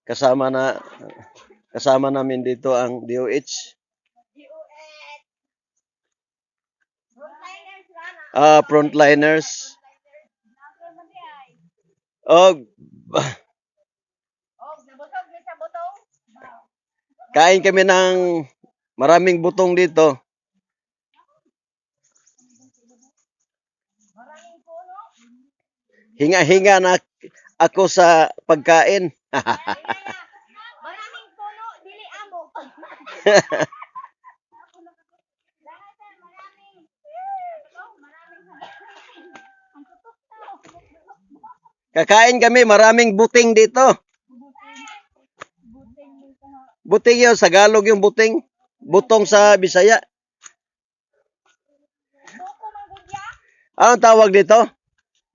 Kasama namin dito ang DOH. Ah, frontliners. Oh, Nabusog ni sa butong. Kain kami ng maraming butong dito. Hinga-hinga na ako sa pagkain. Maraming puno, dili amo. Kakain kami, maraming buting dito. Buting yun, sa Tagalog yung buting. Butong sa Bisaya. Buko manggudya, Anong tawag dito?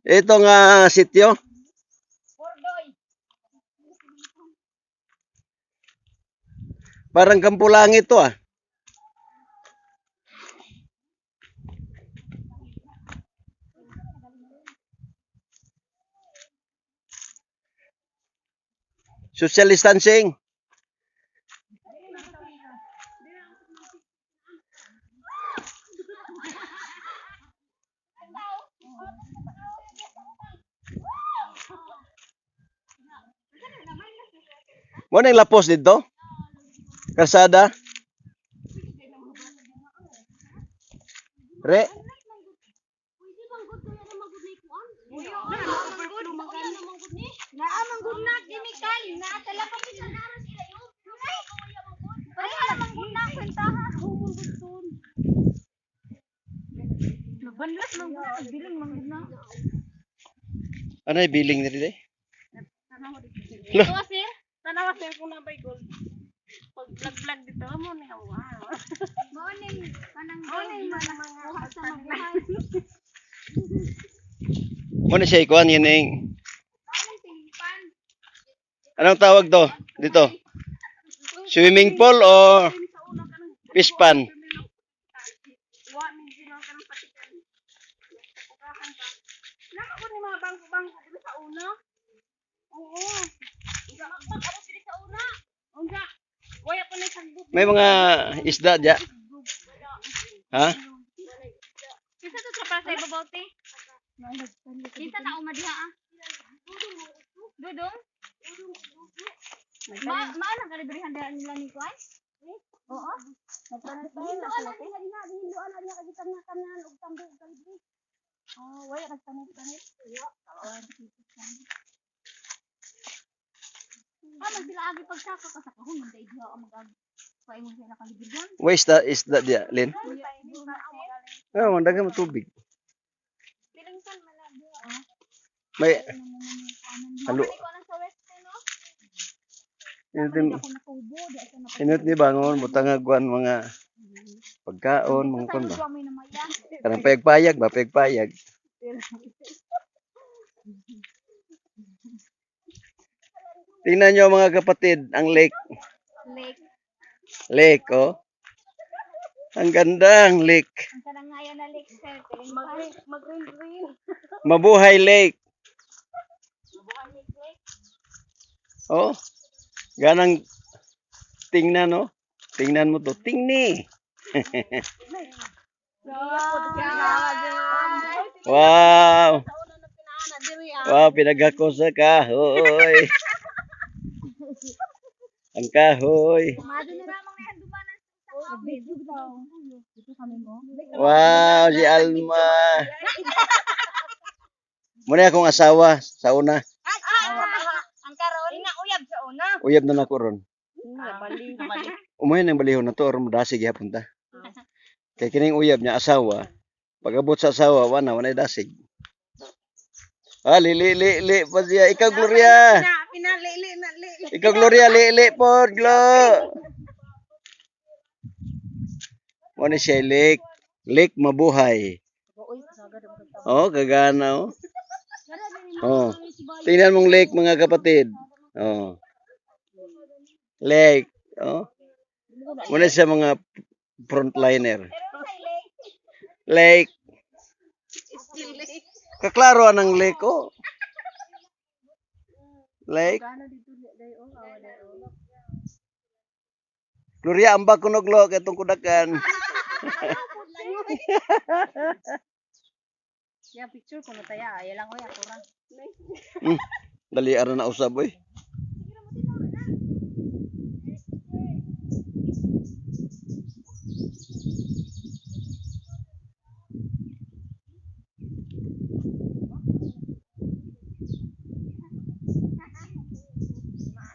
Itong sityo? Bordoy. Parang Kampulangit to ah. Social distancing. Mo nang lapos dito? Kalsada? Re, Naa manggud na chemical, naa sa lapang bisan aros ila yun. Pareha na manggud na kwentaha. Nabanlas manggud na, bilin manggud na. Ano yung billing na dito eh? Ito sir, tanawa sir kung nabay gold. Pag vlog-vlog dito mo ni wow. Morning, kanang morning mga sa mabuhay. Mo na siya ikuan yun eh. Anong tawag to? Dito? Swimming pool o fish pond? Wa min ginawa ka ng patikan. Pukahan ba? Nama ko ni mga bangko-bangko dito sa una. Oo. Unsa magpak ako diri sa una. Unsa? Waya pa na sagbot. May mga isda dya. Ha? Kinsa to sa para sa ibabaw te? Kinsa na uma diha ah? Dudong? Ma maana ka diri handa nila ni kuan? Oo. Nagtanong na sila te. Oh, waya nagtanong-tanong. Ah, man sila agi pagsaka ka sa kahon man dai diha ang mag paingon sila kalibidon. May isda, isda dya, Lin. Ah, mandaga mo tubig. Pilingtan man na diha. Ah. May halo. Ko na sa West no? Inot Ako natubo di ako na. inot ni bangon butangag kuan mga pagkaon, mga kuan ba. May namaya. Kanang payag-payag ba, payag-payag. Tingnan nyo, mga kapatid, ang lake. Lake. Lake, oh. Ang ganda ang lake. Ang karangayan na lake sir. Mag mag green green. Mabuhay Lake. Oh. Ganang tingnan, no? Tingnan mo to. Tingni. Wow. Wow, pinagako sa kahoy. Ang kahoy. Mado na ramang na dumanan sa Dito kami mo. Wow, si Alma. Muna akong asawa sa una. Ang karon nga uyab sa una. Uyab na nako ron. Bali, bali. Umuhin ang balihon na to aron modasig gihapon ta. Kay kining uyab niya asawa, pag-abot sa asawa, wala wala dasig. Ah, li li li li pa siya. Ikaw, Gloria. Pinalili na li. Ikaw, Gloria, li li pod, Glo. Mo ni siya lake. Lake Mabuhay. Oh, kagana oh. Oh. Tingnan mong lake, mga kapatid. Oh. Lake. Oh. Muna siya mga frontliner. Lake. Kaklaro ang lake oh. Lake. Gana dito day oh, awa day oh. Gloria, ambag kuno glo kay itong kudakan. Ya picture kuno taya, ay lang oy ako ra. Dali ara na usab oy.